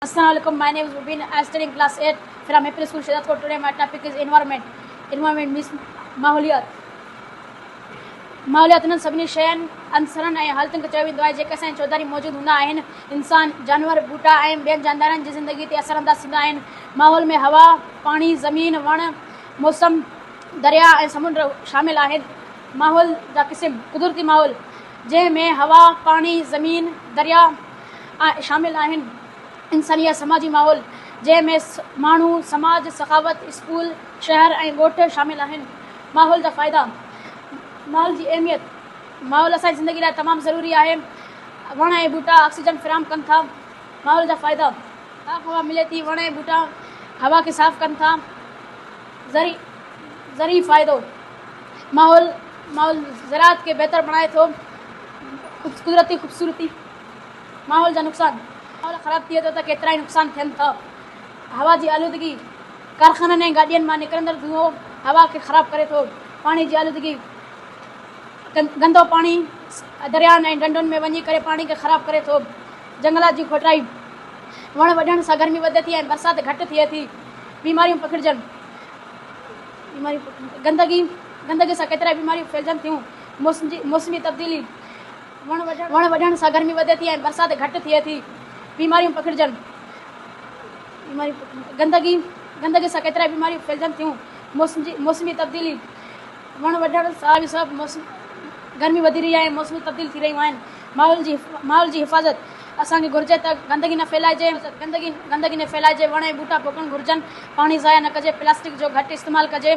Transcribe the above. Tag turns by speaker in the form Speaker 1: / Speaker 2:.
Speaker 1: Assalamu alaikum. My name is Mubin. I study in class 8 from April School, Shahdadkot. Today my topic is environment. Environment means माहौलियात. माहौलियात انهن سڀني شين، عنصرن ۽ حالتن کي چيو ويندو آهي، جيڪي اسان جي چوڌاري موجود هوندا آهن. انسان، جانور، ٻوٽا ۽ ٻين جاندارن جي زندگي تي اثر انداز ٿيندا آهن. ماحول ۾ هوا، پاڻي، زمين، وڻ، موسم، درياء ۽ سمنڊ شامل آهن. ماحول جا قسم، قدرتي ماحول، جنهن ۾ هوا، پاڻي، زمين، درياء شامل آهن. انساني يا سماجي ماحول، جنهن ۾ ماڻهو، سماج، ثقافت، اسڪول، شهر ۽ ڳوٺ شامل آهن. ماحول جا فائدا، ماحول جي اهميت، ماحول اسان جي زندگي لاء تمام ضروري آهي. وڻ ۽ ٻوٽا آڪسيجن فراهم ڪن ٿا. ماحول جا فائدا، صاف هوا ملي ٿي، وڻ ۽ ٻوٽا هوا کي صاف ڪن ٿا. زرعي زرعي فائدو، ماحول ماحول زراعت کي بهتر بڻائي ٿو. قدرتي خوبصورتي. ماحول جا نقصان، ماحول خراب ٿئي ٿو ته ڪيترائي نقصان ٿين ٿا. هوا جي آلودگي، ڪارخانن ۽ گاڏين مان نڪرندڙ دونهون هوا کي خراب ڪري ٿو. پاڻي جي آلودگي، گندو پاڻي دريائن ۽ ڍنڍن ۾ وڃي ڪري پاڻي کي خراب ڪري ٿو. جهنگلات جي کوٽائي، وڻ وڍڻ سان گرمي وڌي ٿي ۽ برسات گهٽ ٿئي ٿي. بيماريون پکڙجڻ، گندگي، گندگي سان ڪيترائي بيماريون ڦهلجن ٿيون. موسمي تبديلي، وڻ وڍڻ سان گرمي وڌي ٿي ۽ برسات گهٽ ٿئي ٿي. بيماريون پکڙجن، گندگي، گندگي سان ڪيترائي بيماريون ڦهلجن ٿيون. موسمي تبديلي، وڻ وڍڻ سان سبب گرمي وڌي رهي آهي ۽ موسمون تبديل ٿي رهيون آهن. ماحول جي حفاظت، اسان کي گهرجي ته گندگي نه ڦهلائجي، گندگي نه ڦهلائجي، وڻ ۽ ٻوٽا پوکڻ گهرجن، پاڻي ضايع نه ڪجي، پلاسٽڪ جو گهٽ استعمال ڪجي.